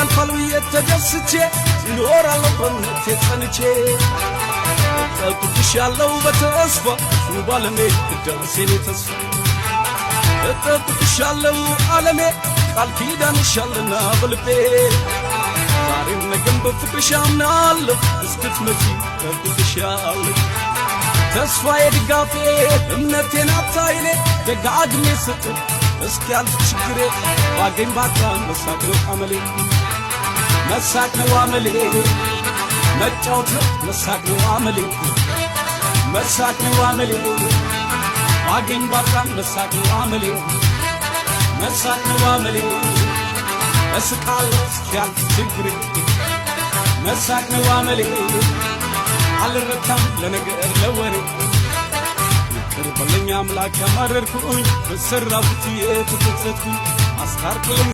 ያልፋል ብዬ ተደስቼ እኖራለሁ በእምነቴ ጸንቼ። እጠብቅሻለሁ በተስፋ ውብ ዓለሜ፣ ህዳሴ የኔ ተስፋ። እጠብቅሻለሁ ዓለሜ፣ ቃል ኪዳንሽ አለና በልቤ። ዛሬም ነገም በፍቅርሽ አምናለሁ፣ እስክትመጪ እጠብቅሻለሁ። ተስፋዬ፣ ድጋፌ፣ እምነቴ ናት ኃይሌ። ደጋግሜ ስጥር እስኪያልፍ ችግሬ፣ ባገኝ ባጣ መሳቅ ነው አመሌ፣ መሳቅ ነው አመሌ፣ መጫወት ነው፣ መሳቅ ነው አመሌ፣ መሳቅ ነው አመሌ። ባገኝ ባጣ መሳቅ ነው አመሌ፣ መሳቅ ነው አመሌ። እስቃለሁ እስኪያልፍ ችግሬ፣ መሳቅ ነው አመሌ። አልረታም ለነገር ለወሬ። ይቅር በለኝ አምላክ ያማረርኩኝ፣ በሰራሁት የተጸጸትኩኝ፣ አስታርቅልኝ።